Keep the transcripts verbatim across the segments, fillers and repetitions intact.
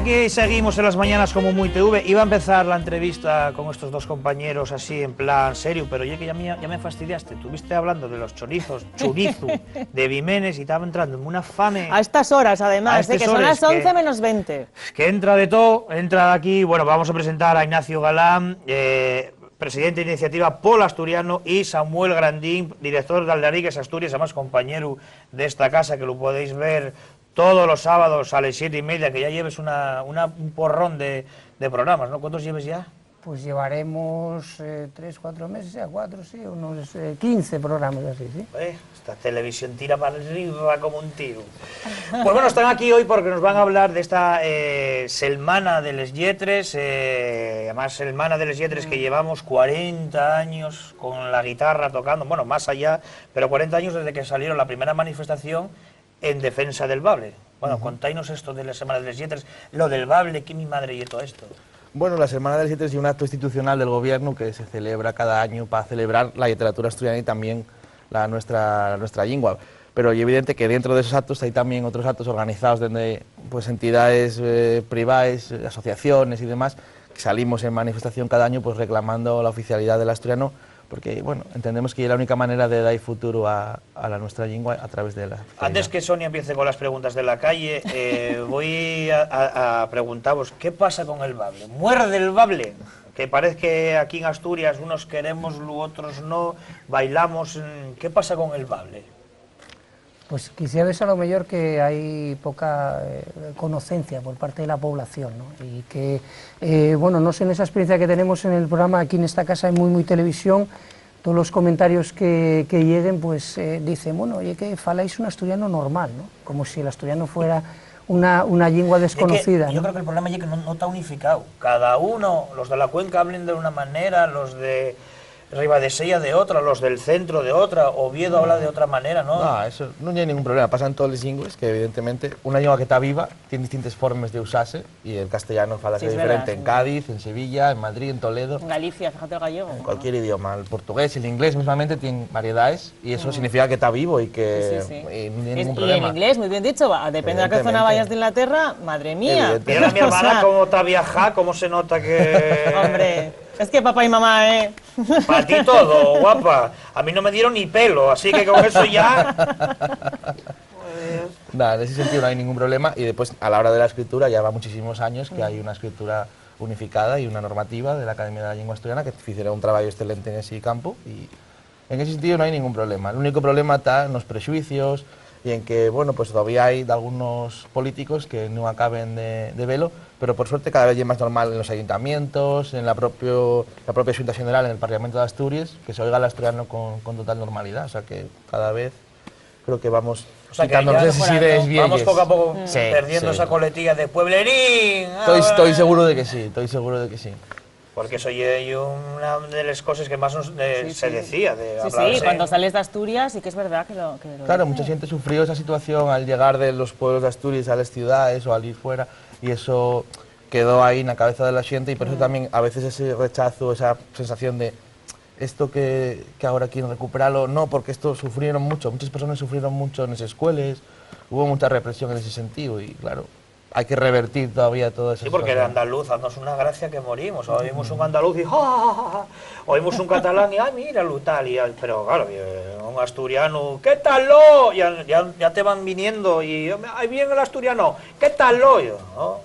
Que seguimos en las mañanas como Muy T V. Iba a empezar la entrevista con estos dos compañeros así en plan serio, pero ya que ya me, ya me fastidiaste. Tuviste hablando de los chorizos, chorizu, de Bimenes y estaba entrando en una fame. A estas horas, además, A de que estas son horas las once que menos veinte. Que entra de todo, entra aquí. Bueno, vamos a presentar a Ignacio Galán, eh, presidente de Iniciativa Pol Asturiano, y Samuel Grandín, director de Aldarigues Asturias, además compañero de esta casa, que lo podéis ver todos los sábados a las siete y media, que ya lleves una, una, un porrón de, de programas, ¿no? ¿Cuántos lleves ya? Pues llevaremos, eh, tres, cuatro meses, ya cuatro, sí, unos, eh, quince programas así, sí. Eh, esta televisión tira para arriba como un tiro. Pues bueno, están aquí hoy porque nos van a hablar de esta, eh, Selmana de les Lletres, eh, además Selmana de les Lletres que llevamos cuarenta años con la guitarra tocando, bueno, más allá, pero cuarenta años desde que salieron la primera manifestación en defensa del bable. Bueno, contáinos esto de la Semana de les Lletres. Lo del bable, que mi madre y todo esto. Bueno, la Semana de les Lletres es un acto institucional del gobierno que se celebra cada año para celebrar la literatura asturiana y también la nuestra, la nuestra lengua. Pero es evidente que dentro de esos actos hay también otros actos organizados desde, pues, entidades, eh, privadas, eh, asociaciones y demás, que salimos en manifestación cada año, pues, reclamando la oficialidad del asturiano, porque, bueno, entendemos que es la única manera de dar futuro a, a la nuestra lengua a través de la oficialidad. Antes que Sonia empiece con las preguntas de la calle, eh, voy a, a, a preguntaros, ¿qué pasa con el bable? ¿Muerde el bable? Que parece que aquí en Asturias unos queremos, otros no, bailamos. Mm, ¿qué pasa con el bable? Pues quiciabes a lo meyor que hai poca, eh, conocencia por parte de la población, ¿no? Y que, eh, bueno, no sé, en esa experiencia que tenemos en el programa aquí en esta casa, en Muy Muy Televisión, todos los comentarios que, que lleguen, pues, eh, dicen, bueno, oye, que faláis un asturiano normal, ¿no? Como si el asturiano fuera una, una lengua desconocida, ¿no? Yo creo que el problema es que no, no está unificado. Cada uno, los de la cuenca hablen de una manera, los de Ribadesella de otra, los del centro de otra, Oviedo habla de otra manera, ¿no? No, eso no hay ningún problema. Pasa en todas las lenguas, que evidentemente una lengua que está viva tiene distintas formas de usarse, y el castellano falase diferente en Cádiz, en Sevilla, en Madrid, en Toledo. En Galicia, fíjate el gallego. En cualquier idioma, el portugués, el inglés mismamente tiene variedades, y eso significa que está vivo y que, sí, sí, sí, y no hay ningún problema. Y el inglés, muy bien dicho, va, depende de a qué zona vayas de Inglaterra, madre mía. Mira a mi hermana cómo está viajada, cómo se nota que... Hombre, es que papá y mamá, ¿eh? Para ti todo, guapa. A mí no me dieron ni pelo, así que con eso ya. Nada, en ese sentido no hay ningún problema. Y después, a la hora de la escritura, ya va muchísimos años que hay una escritura unificada y una normativa de la Academia de la Lengua Asturiana que hiciera un trabajo excelente en ese campo, y en ese sentido no hay ningún problema. El único problema está en los prejuicios y en que, bueno, pues todavía hay de algunos políticos que no acaben de, de verlo, pero por suerte cada vez es más normal en los ayuntamientos, en la, propio, la propia Junta General, en el Parlamento de Asturias, que se oiga el asturiano con, con total normalidad. O sea que cada vez creo que vamos... O sea, que quitándonos ya esas ideas viejas. Vamos poco a poco perdiendo esa coletilla de pueblerín. Estoy, estoy seguro de que sí, estoy seguro de que sí. Porque eso ye, ye una de las cosas que más nos, eh, se decía, de... Sí, sí, cuando sales de Asturias, sí que es verdad que lo, que lo... Claro, mucha gente sufrió esa situación al llegar de los pueblos de Asturias a las ciudades o al ir fuera, y eso quedó ahí en la cabeza de la gente, y por eso también a veces ese rechazo, esa sensación de esto que, que ahora quieren recuperarlo, no, porque esto sufrieron mucho, muchas personas sufrieron mucho en las escuelas, hubo mucha represión en ese sentido, y claro, hay que revertir todavía todo eso. Sí, porque el andaluz, haznos una gracia que morimos. Oímos un andaluz y ¡ja, ja, ja, ja! Oímos un catalán y ¡ay, míralo! Tal, y, pero claro, eh, un asturiano, ¿qué tal lo? Ya, ya, ya te van viniendo y ahí viene el asturiano, ¿qué tal lo? Yo, ¿no?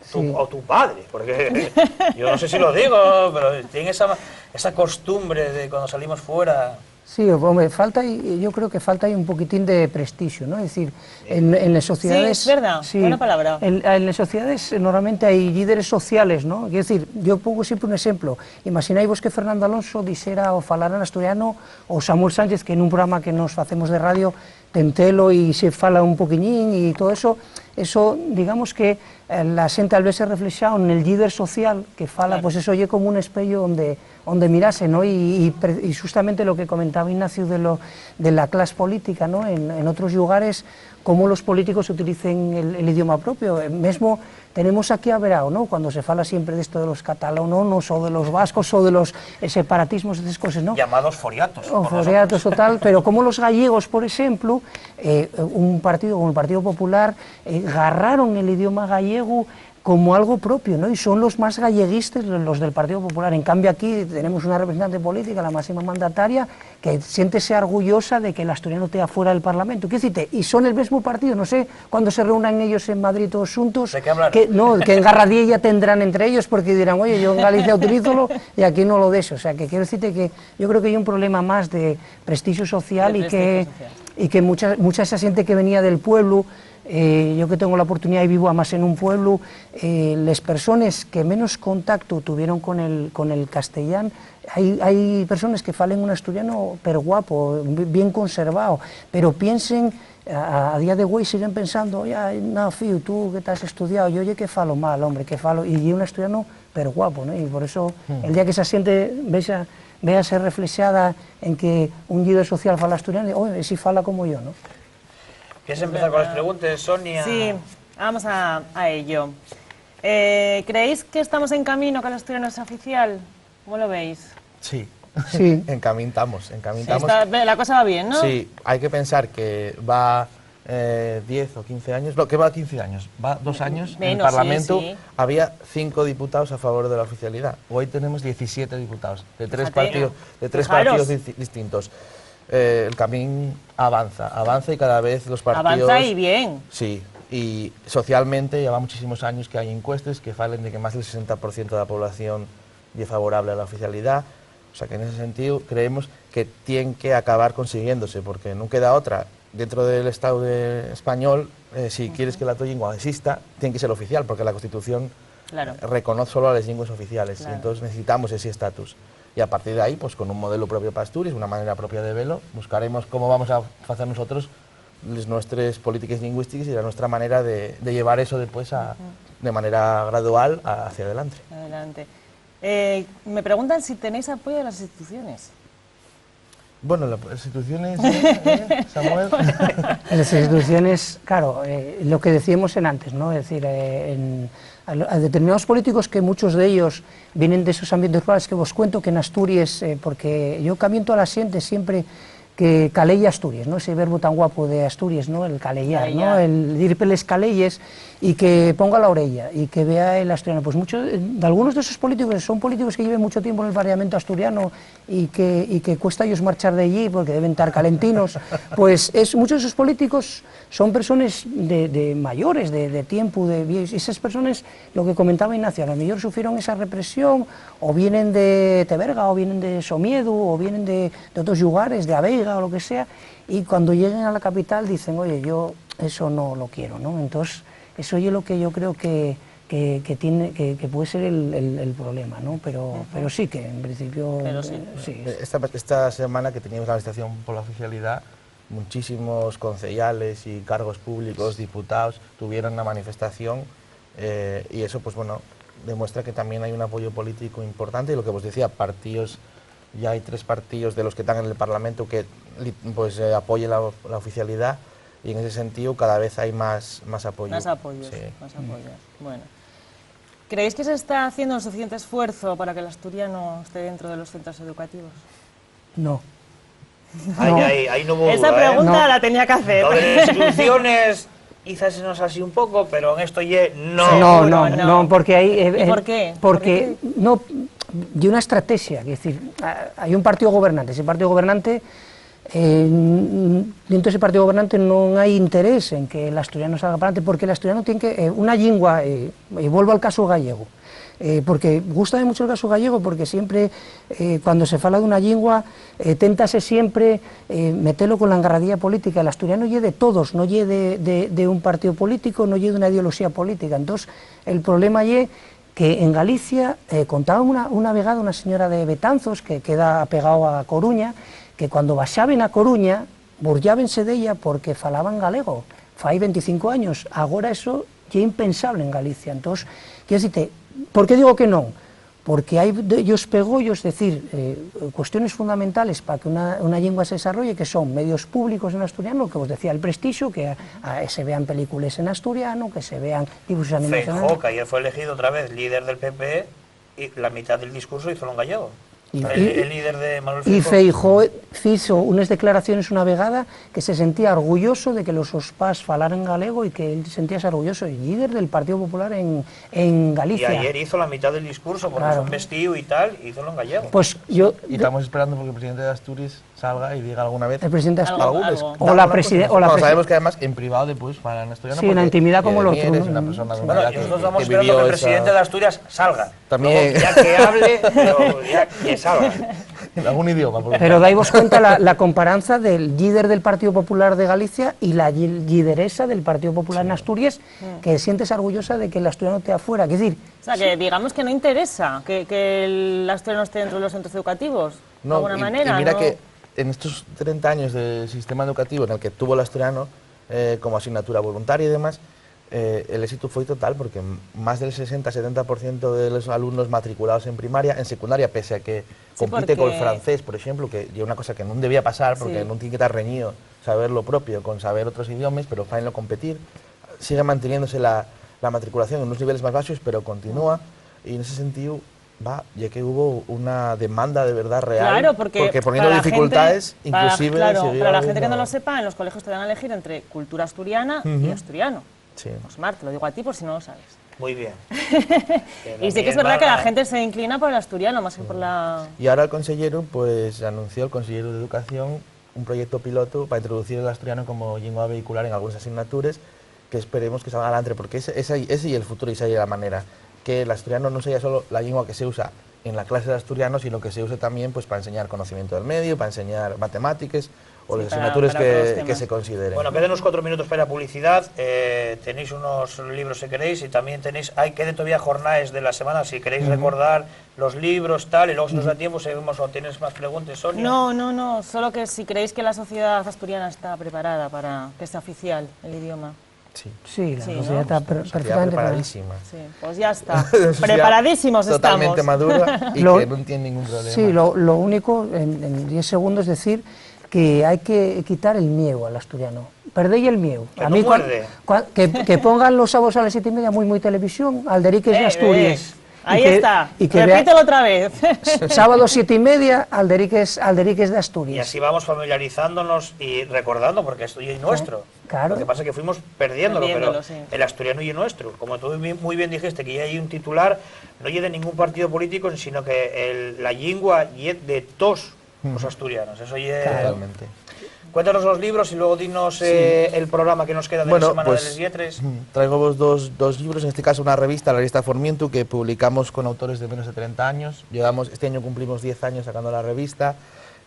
Tu, o tu padre, porque yo no sé si lo digo, pero tiene esa, esa costumbre de cuando salimos fuera. Sí, hombre, falta, yo creo que falta ahí un poquitín de prestigio, ¿no? Es decir, en, en las sociedades... Sí, es verdad, sí, buena palabra. En, en las sociedades, eh, normalmente hay líderes sociales, ¿no? Quiero decir, yo pongo siempre un ejemplo. Imaginaos que Fernando Alonso dijera o falara en asturiano, o Samuel Sánchez, que en un programa que nos hacemos de radio, tentelo y se fala un poquiñín y todo eso, eso, digamos que, eh, la xente al verse reflexado en el líder social que fala, pues eso ye como un espeyo donde, donde mirase, ¿no? Y, y pre-, y justamente lo que comentaba Ignacio de lo, de la clase política, ¿no? En, en otros lugares, cómo los políticos utilicen el, el idioma propio. Eh, mesmo tenemos aquí a Berao, ¿no? Cuando se fala siempre de esto de los catalanos o de los vascos o de los, eh, separatismos, esas cosas, ¿no? Llamados foriatos. O por foriatos nosotros. O tal, pero como los gallegos, por ejemplo, eh, un partido como el Partido Popular, eh, garraron el idioma gallegu como algo propio, ¿no? Y son los más galleguistes, lo-, los del Partido Popular. En cambio, aquí tenemos una representante política, la máxima mandataria, que siéntese orgullosa de que l'asturianu tea fuera del Parlamento. Quiero decirte, y son el mesmo partido, no sé cuándo se reúnan ellos en Madrid todos juntos, ¿de qué hablarán? Que, no, que engarradilla tendrán entre ellos, porque dirán, "Oye, yo en Galicia utilízolo y aquí no lo dejo". O sea, que quiero decirte que yo creo que hay un problema más de prestigio social. De y que, prestigio social. Y que mucha, mucha esa gente que venía del pueblo, eh, yo que tengo la oportunidad y vivo además en un pueblo, eh, les personas que menos contacto tuvieron con el, con el castellán, hay, hay personas que falen un asturiano per guapo, bi-, bien conservado, pero piensen, a, a día de güei siguen pensando, "Ya, no, fíu, tú que t'has estudiado, yo ye que falo mal, hombre, que falo", y ye un asturiano per guapo, ¿no? Y por eso, el día que esa xente vexa, véase reflexada en que un líder social fala asturiano, "Oye, si fala como yo", ¿no? ¿Quieres empezar con las preguntas, Sonia? Sí, vamos a, a ello. Eh, ¿creéis que estamos en camino, que el asturiano es oficial? ¿Cómo lo veis? Sí. Sí. Encamintamos, encamintamos. Está, la cosa va bien, ¿no? Sí, hay que pensar que va, eh, diez o quince años, no, que va quince años, va dos años, en el Parlamento había cinco diputados a favor de la oficialidad. Hoy tenemos diecisiete diputados, de tres partidos, de tres partidos distintos. Eh, el camín avanza, avanza y cada vez los partidos... Avanza y bien. Sí, y socialmente ya va muchísimos años que hay encuestas que falen de que más del sesenta por ciento de la población ye favorable a la oficialidad. O sea que en ese sentido creemos que tienen que acabar consiguiéndose, porque no queda otra. Dentro del Estado de, español, eh, si quieres que la tu lengua exista, tiene que ser oficial, porque la Constitución reconoce solo a las lenguas oficiales, y entonces necesitamos ese estatus. Y a partir de ahí, pues con un modelo propio para Asturias, una manera propia de verlo, buscaremos cómo vamos a hacer nosotros las nuestras políticas lingüísticas y la nuestra manera de, de llevar eso después a, de manera gradual a, hacia adelante. Adelante. Eh, me preguntan si tenéis apoyo de las instituciones. Bueno, las instituciones, ¿eh, Samuel? Las instituciones, claro, eh, lo que decíamos en antes, ¿no? Es decir, eh, en, a, a determinados políticos, que muchos de ellos vienen de esos ambientes rurales, que vos cuento que en Asturias, eh, porque yo camiento a la gente siempre que caleya Asturias, ¿no? Ese verbo tan guapo de Asturias, ¿no? El caleyar, ¿no? El ir per les caleyes y que ponga la orella y que vea el asturiano. Pues muchos, eh, de algunos de esos políticos, son políticos que lleven mucho tiempo en el parlamento asturiano y que, y que cuesta ellos marchar de allí porque deben estar calentinos, pues es, muchos de esos políticos son personas de, de mayores, de, de tiempo, de vie-, esas personas, lo que comentaba Ignacio, a lo mejor sufrieron esa represión, o vienen de Teberga, o vienen de Somiedu, o vienen de, de otros lugares, de Aveiga, o lo que sea, y cuando lleguen a la capital dicen, "Oye, yo eso no lo quiero", ¿no? Entonces, eso es lo que yo creo que, que, que tiene, que, que puede ser el, el, el problema, ¿no? Pero, pero sí que, en principio, eh, sí. Esta, esta semana que teníamos la manifestación por la oficialidad, muchísimos concejales y cargos públicos, diputados, tuvieron una manifestación, eh, y eso, pues bueno, demuestra que también hay un apoyo político importante, y lo que vos decía, partidos, ya hay tres partidos de los que están en el Parlamento que li-, pues, eh, apoyen la, la oficialidad, y en ese sentido cada vez hay más, más apoyo. Más apoyos, sí. Más apoyos. Bueno. ¿Creéis que se está haciendo un suficiente esfuerzo para que el asturiano esté dentro de los centros educativos? No. Ahí, no. Ahí, ahí no hubo duda, ¿eh? Esa pregunta la tenía que hacer. Lo de las instituciones, quizás se nos así un poco, pero en esto ye no. No, no, no, porque hay, eh, ¿y por qué? Porque no, de una estrategia, es decir, hay un partido gobernante, ese partido gobernante, eh, dentro de ese partido gobernante no hay interés en que el asturiano salga para adelante, porque el asturiano tiene que, eh, una lengua, eh, y vuelvo al caso gallego, eh, porque gusta mucho el caso gallego, porque siempre, eh, cuando se fala de una lengua, eh, téntase siempre, eh, metelo con la engarradilla política. El asturiano ye de todos, no ye de, de, de un partido político, no ye de una ideología política. Entonces, el problema ye que en Galicia, eh, contaba una, una vegada una señora de Betanzos, que queda apegado a Coruña, que cuando baxaben a Coruña, burllábense d'ella porque falaban galego fai venticinco años. Agora eso ye impensable en Galicia. Entós, quiero dicirte, ¿por qué digo que non? Porque hai dellos pegollos, decir, eh, cuestiones fundamentales pa que una, una llingua se desarrolle, que son medios públicos en asturiano, lo que vos decía, el prestixu, que a, a, se vean películes en asturiano, que se vean dibuxos animados en... Feijóo, que ayer fue elegido otra vez líder del P P, y la mitad del discurso hízolo en gallego. Y, el, el líder de Manuel Feijóo. Y Feijóo fixo unes declaraciones una vegada que se sentía orgulloso de que los sos pas falaran galego y que él sentíase orgulloso. El líder del Partido Popular en, en Galicia. Y ayer hizo la mitad del discurso, porque fue un vestío y tal, y hízolo en gallego. Pues yo... Y estamos esperando porque el presidente de Asturias salga y diga alguna vez... El presidente de Asturias. Algunos. O la presidenta. No, sabemos que además en privado después falan en asturiano. Sí, en la intimidad como lo... Es una persona... Bueno, nosotros estamos esperando que el presidente de Asturias salga. También. Luego, ya que hable, pero ya que salga. En algún idioma, por lo menos. Pero daivos cuenta la, la comparanza del líder del Partido Popular de Galicia y la lli-, lideresa del Partido Popular en Asturias, que sientes orgullosa de que el asturiano esté afuera. Es decir, o sea, que digamos que no interesa que, que el asturiano esté dentro de los centros educativos, de alguna manera, ¿no? No, y, y mira que en estos treinta años de sistema educativo en el que tuvo el asturiano, eh, como asignatura voluntaria y demás, eh, el éxito fue total, porque m-, más del sesenta, setenta por ciento de los alumnos matriculados en primaria, en secundaria, pese a que compite col francés, por exemplu, que ye una cosa que nun debía pasar, porque nun tien que tar reñío saber lo propio con saber otros idiomes, pero fáenlo competir. Sigue manteniéndose la, la matriculación en unos niveles más baxos, pero continúa, y en ese sentido, va, ya que hubo una demanda de verdad real, claro, porque poniendo dificultades, inclusive, claro, para la gente que no lo sepa, en los colegios te dan a elegir entre cultura asturiana y asturiano. Sí. Osmar, te lo digo a ti por si no lo sabes. Muy bien. Y sí que es verdad que la gente se inclina por el asturiano más que por la... Y ahora el consellero, pues, anunció el consellero de Educación un proyecto piloto para introducir el asturiano como lengua vehicular en algunas asignaturas que esperemos que salga adelante, porque ese, ese, ese y el futuro, y esa es la manera, que el asturiano no sea solo la lengua que se usa en la clase de asturiano, sino que se use también, pues, para enseñar conocimiento del medio, para enseñar matemáticas o las asignaturas que, que se consideren. Bueno, queden unos cuatro minutos para la publicidad. Eh, tenéis unos libros si queréis y también tenéis, hay, queden todavía jornaes de la semana, si queréis recordar los libros, tal, y luego si nos da tiempo seguimos o tienes más preguntas, Sonia. No, no, no, solo que si creéis que la sociedad asturiana está preparada para que sea oficial el idioma. Sí. Sí, la sociedad está per-, perfectamente preparadísima. Sí, pues ya está. Preparadísimos estamos. Totalmente madura y que no tiene ningún problema. Sí, lo, lo único, en, en diez segundos, decir que hay que quitar el miedo al asturiano. Perdéis el miedo. Que no muerde. A mí, cua-, cua-, que, que pongan los sábados a las siete y media Muy Muy Televisión, Alderiques de Asturias. Ahí está. Repítelo otra vez. Sábado siete y media, Alderiques, Alderiques de Asturias. Y así vamos familiarizándonos y recordando, porque esto ya es nuestro. Claro. Lo que pasa es que fuimos perdiéndolo, pero el asturiano ya es nuestro. Como tú muy, muy bien dijiste, que ya hay un titular, no es de ningún partido político, sino que el, la lengua es de todos los asturianos. Eso ya... Totalmente. Cuéntanos los libros y luego dinos, eh, el programa que nos queda de la semana de les lletres. Bueno, pues, mm, traigo vos dos, dos libros, en este caso una revista, la revista Formientu, que publicamos con autores de menos de treinta años. Llevamos, este año cumplimos diez años sacando la revista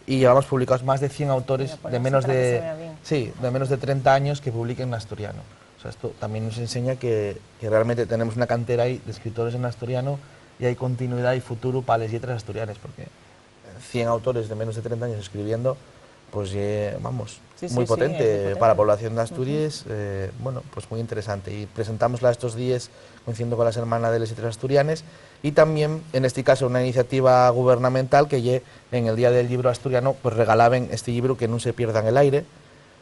y llevamos publicados más de cien autores de menos de, sí, de menos de treinta años que publiquen en asturiano. O sea, esto también nos enseña que, que realmente tenemos una cantera ahí de escritores en asturiano y hay continuidad y futuro pa les lletras asturianes, porque cien autores de menos de treinta años escribiendo, pues, ye, vamos, muy potente para la población de Asturias, eh, bueno, pues muy interesante. Y presentámosla estos días coincidiendo con la Semana de les Lletres Asturianes y también, en este caso, una iniciativa gubernamental que ye, en el Día del Llibru Asturianu, pues regalaben este llibru Que nun se pierda en el aire,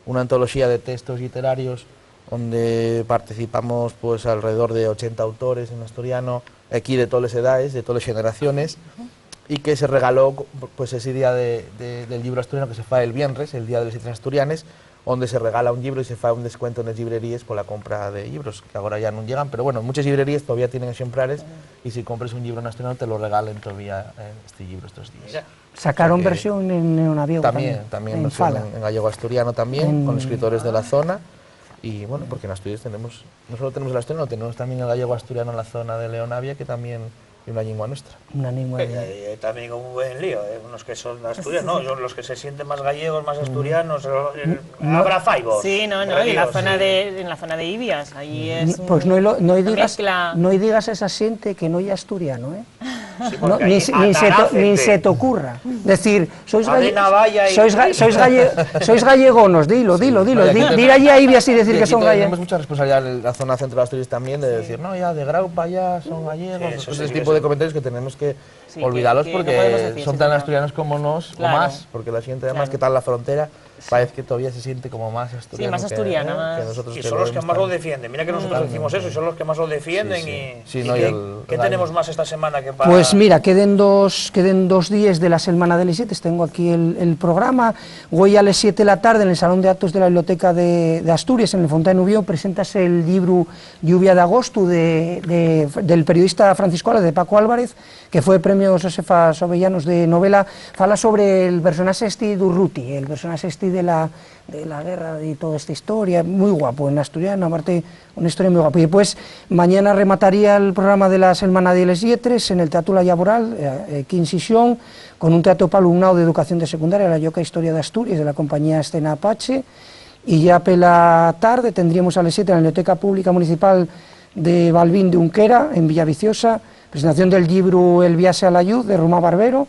una antoloxía de textos literarios onde participamos, pues, alrededor de ochenta autores en asturiano, aquí de todas las edades, de todas las generaciones, y que se regaló, pues, ese día de, de, del llibru asturianu que se fa el viernes, el Día de les Lletres Asturianes, onde se regala un llibru y se fa un descuento en las librerías por la compra de llibros, que ahora ya no llegan, pero bueno, muchas librerías todavía tienen ejemplares y si compres un llibru en asturiano te lo regalen todavía, eh, este llibru estos días. Mira. Sacaron versión en, en Neonaviego también, también, en versión en, en gallego asturiano también, con escritores de la zona. Y bueno, porque en Asturias tenemos, no solo tenemos el asturiano, tenemos también el gallego asturiano en la zona de Leonavia, que también es una lengua nuestra. Una lengua de... Eh, eh, también un buen lío, eh, unos que son de Asturias, ¿no? Son los que se sienten más gallegos, más asturianos, eh, no, abrazáivos. Sí, no, no, en la zona de, en la zona de Ibias, allí es... Pues no, no digas, no digas a esa gente que no es asturiano, ¿eh? Sí, no, ni, ni se to-, ni se te ocurra. Decir, sois galle-, sois ga-, sois galle-, sois gallegonos, dilo, dilo, dilo. Di-, dir allí a Ibias y decir que son gallegos. Tenemos mucha responsabilidad en la zona centro de Asturias también de decir, no, ya, de Grau para allá son gallegos. Ese tipo de comentarios que tenemos que olvidarlos porque son tan asturianos como nos, o más, porque la gente además que está en la frontera Parece que todavía se siente como más asturiano, sí, más asturiana, eh, más. Que nosotros. Y que son los que más lo defienden. Mira que nosotros decimos eso, y son los que más lo defienden. Sí, sí. Y, sí, y no, que, y el, ¿qué tenemos más esta semana que para? Pues mira, queden dos, queden dos díes de la Selmana de les Siete. Tengo aquí el, el programa. Güei a les siete de la tarde, en el Salón de Actos de la Biblioteca de, de Asturias, en el Fontán Uviéu, preséntase el llibru Lluvia d'agostu de, de, del periodista Francisco Álvarez, de Paco Álvarez, que fue premio Josefa Sobellanos de novela. Fala sobre el personaxe esti d'Urruti, el personaxe esti de la, de la guerra y toda esta historia, muy guapo en asturiano, aparte, una historia muy guapa. Y pues, mañana remataría el programa de la Selmana de les Lletres en el Teatro La Llaboral, eh, eh, quince sesión, con un teatro pa alumnao de educación de secundaria, La Lloca Historia d'Asturias, de la compañía Escena Apache. Y ya pela tarde tendríamos a les siete en la Biblioteca Pública Municipal de Balbín de Unquera, en Villaviciosa, presentación del llibru El viaxe a la lluz, de Román Barbero,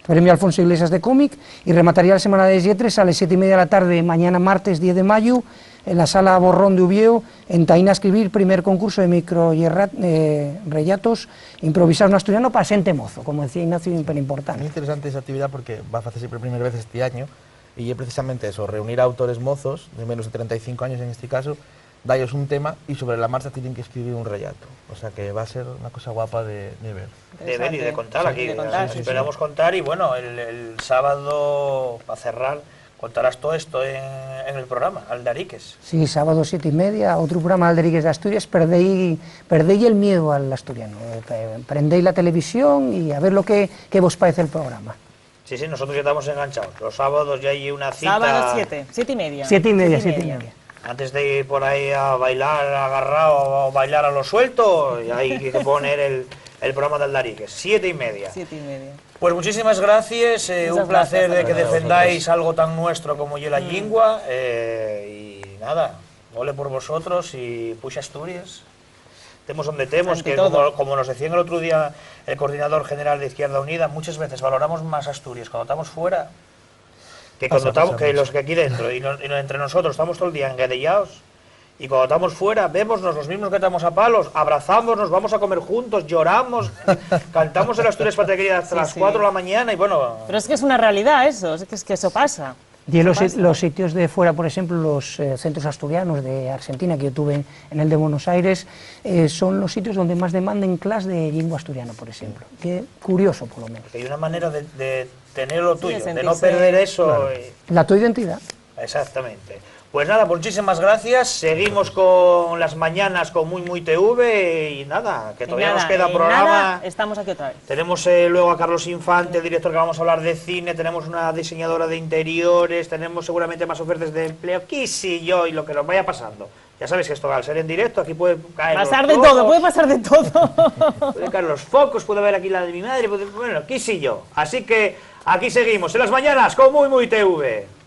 premio Alfonso Iglesias de cómic, y remataría la Selmana de les Lletres a les siete y media de la tarde, mañana martes diez de mayu, en la Sala Borrón de Uviéu, Entaína a escribir, primer concurso de micro y errat-, eh, rellatos improvisaos n'asturiano pa xente mozo, como decía Ignacio, hiperimportante. Muy interesante esa actividad porque va a facerse por primera vez este año, y ye precisamente eso, reunir a autores mozos, de menos de trenta y cinco años en este caso, dallos un tema y sobre la marcha tienen que escribir un rellato. O sea que va a ser una cosa guapa de, de ver. De ver y de contar. Interesante. Sí, aquí, de contar, sí, sí. Esperamos contar y, bueno, el, el sábado, pa cerrar, contarás todo esto en, en el programa, Aldariques. Sí, sábado siete y media, otro programa, Aldariques de Asturias. Perdéi, perdéi el miedo al asturiano. Eh, pe-, prendéi la televisión y a ver lo que, qué vos parece el programa. Sí, sí, nosotros ya estamos enganchados. Los sábados ya hay una cita. Sábado siete, siete y media. Siete y media, siete y media. Antes de ir por ahí a bailar agarrado o bailar a lo suelto, y hay que poner el, el programa de Aldariques, siete y media. Siete y media. Pues muchísimas gracias, eh, un placer de que defendáis algo tan nuestro como ye la llingua, eh, y nada, ole por vosotros y puxa Asturias. Temos onde temos, que como, como nos decían el otro día el coordinador general de Izquierda Unida, muchas veces valoramos más Asturias cuando estamos fuera que cuando estamos, que los que aquí dentro, y, no, y no, entre nosotros estamos todo el día enguedellaos, y cuando estamos fuera, vémonos los mismos que estamos a palos, abrazamos, nos vamos a comer juntos, lloramos, cantamos el Asturias Patria Querida hasta las cuatro de la mañana, y bueno. Pero es que es una realidad eso, es que, es que eso pasa. Y los, los sitios de fuera, por ejemplo, los, eh, centros asturianos de Argentina, que yo tuve en, en el de Buenos Aires, eh, son los sitios donde más demanden clas de lengua asturiana, por ejemplo. Qué curioso, por lo menos. Porque hay una manera de, de tener lo tuyo, de no perder eso. Claro. La tu identidad. Exactamente. Pues nada, muchísimas gracias. Seguimos con las mañanas con Muy Muy T V y nada, que todavía nos queda programa. Estamos aquí otra vez. Tenemos, eh, luego a Carlos Infante, el director, que vamos a hablar de cine, tenemos una diseñadora de interiores, tenemos seguramente más ofertas de empleo, qué sé yo, y lo que nos vaya pasando. Ya sabes que esto, al ser en directo, aquí puede caer los focos. Pasar de todo, puede pasar de todo. Puede caer los focos, puede haber aquí la de mi madre, puede, bueno, qué sé yo. Así que aquí seguimos, en las mañanas, con Muy Muy T V.